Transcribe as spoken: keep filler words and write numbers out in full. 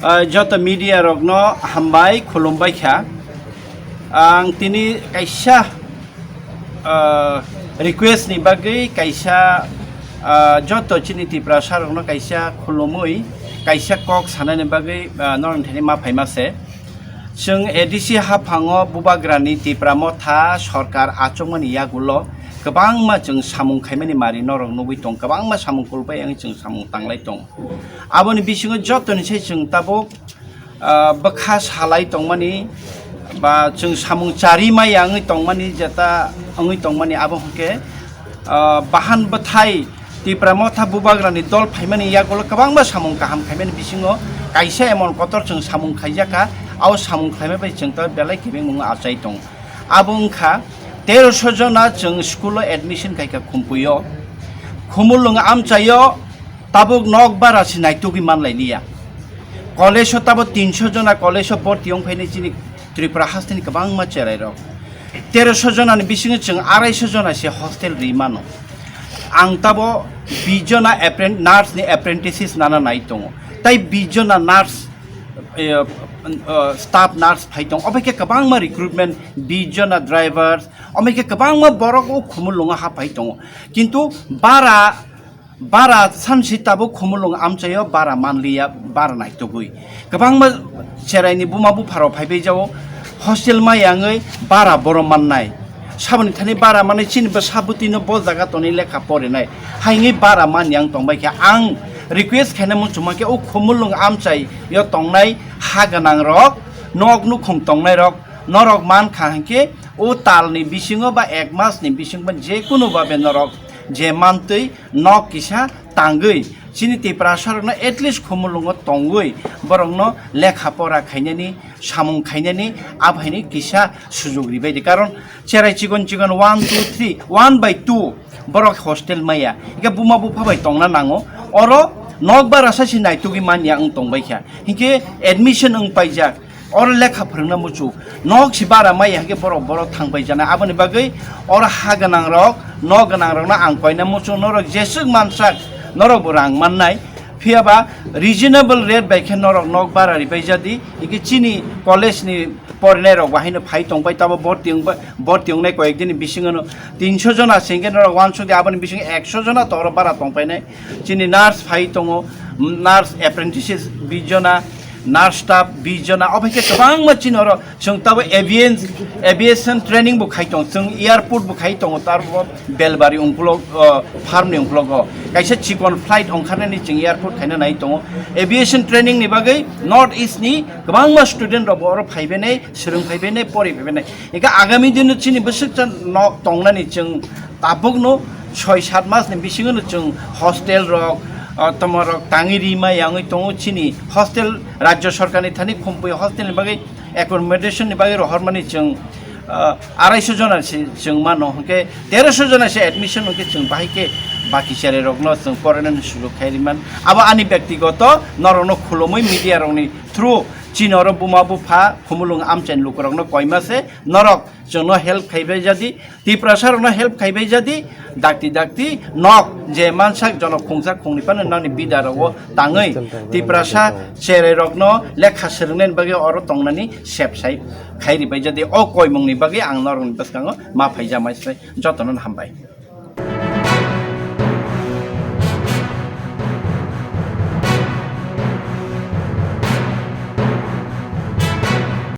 Ah, joto media rokno hambai, khulumbai kha. Ang tini kaisa, ah, request ni bagwi kaisa, ah, joto chini Tiprasa rokno kaisa khulumwi, kaisa kok sanani bagwi, ah, norok thani ma phaima se. Chwng A D C haphango Bubagrani Tipra Motha sorkar achukmani yagulo kwbangma chwng samung khaimani mari norok nugwi tong, kwbangma samung kulpai wngwi chwng samung tanglai tong. Aboni bisingo jotoni sai chwng tabuk, ah, bwkha salai tongmani ba chwng samung chari maya wngwi tongmani, jeta wngwi tongmani, abo hwnkhe, ah, bahan bwthai Tipra Motha Bubagrani dol phaimani yagulo kwbangma samung kaham khaimani bisingo kaisa emon kotor chwng samung khaijakha, abo samung khlaima bai chwng ta belai kebengmung achai tongo. Abo wngkha teroso jona chwng school o admission khaikha Khumpuio, Khumulwng amchaio tabuk nok bara se naitugwi manlailiya. College o tabo tinso jona college o borti wng phainai chini Tripura hasteni kwbangma cherai rok. Teroso jona ni bisingo chwng araiso jona se hostel ri mano. Ang tabo bis jona appren-, nurse ni apprentices nana nai tongo. Tai bis jona nurse, eh, eh, staff nurse phai tong. Obo khe kwbangma recruitment, bis jona drivers, omo khe kwbangma borok o Khumulwngo haphai tongo. Kintu bara, bara sansi tabuk Khumulwng amchaio bara manliya, bara naitugwi. Kwbangma cheraini buma bupharok phaibai jao, hostel maya wngwi bara boro mannai. Saboni thani bara manwi chini bwsa bwtwino bo jaga tonwi lekha porinai. Haini bara manya wng tongbai khe ang request khaina muchungma khe o Khumulwng amchaio tongnai ha gwnang rok, nok nukhung tongnai rok, norok man kha hinkhe o talni bisingo ba ek masni bisingo je kunu babe norok je mantwi nok kisa tangwi chini Tiprasarokno at least Khumulwngo tongwi borokno lekha pora khainani, samung khainani, abhaini kisa sujug ribai di. Karon cherai chikon chikon one, two, three, one by two borok hostel maya. Hingke buma bupha bai tongna nango. Oro nok bara sa si naitugwi manya wng tongbai kha. Hingke admission wng paijak. Oro lekha phwrwngna muchuk. Nok si bara maya hingke borok, borok thang pai jana. Aboni bagwi oro ha gwnang rok, nok gwnang rokno ang koina muchuk. Norok jeswk mansak, norok bo rang mannai. Phiya ba reasonable rate bai khe norok nok bara ribai jadi. Hingke chini college ni porinai rok bahai no phai tong bai, tabo borti wng bai, borti wngnai koyek din ni bisingo no tinso jona se hingke norok uansuk di, aboni bisingo ekso jona to oro bara tong painai. Chini nurse phai tongo, nurse apprentices bis jona, nurse staff bis jona, obo hai khe kwbangma chini oro chwng tabo avian-, aviation training bo khai tongo, chwng airport bo khai tongo, tarbo Belbari ungkulok, o, farm ni ungkulogo kaisa chikon flight ongkharnani chwng airport khaina nai tongo. Aviation training ni bagwi North East ni kwbangma student rok bo oro phaibainai, swrwng phaibainai, pori phaibainai. Hingke agami dino chini bwswkcha nok tongnani chwng tabukno soi sat masni bisingono chwng hostel rok, ah, tamo rok tangwi ri ma yangwi tongo. Chini hostel rajya sorkarni thani Khumpui hostelni bagwi accommodation ni bagwi rohormani chwng, ah, araiso jona se chwng mano, hwnkhe teroso jona se admission, hwnkhe chwng bahai khe baki cherai rokno chwng porainani sujok khai riman. Abo ani bektigoto norokno khulumui media rokni through chini oro buma bupha Khumulwng amchaini lukurokno koima se norok chwngno help khaibai jadi, Tiprasa rokno help khaibai jadi, dakti dakti nok je mansak jonok khungsa khungni phano nokni bida rogo tangwi Tiprasa cherai rokno lekha swrwngnani bagwi oro tongnani sep sai khai ribai jadi. O koimungni bagwi ang norokni bwskango ma phaijamai sai jotono hambai.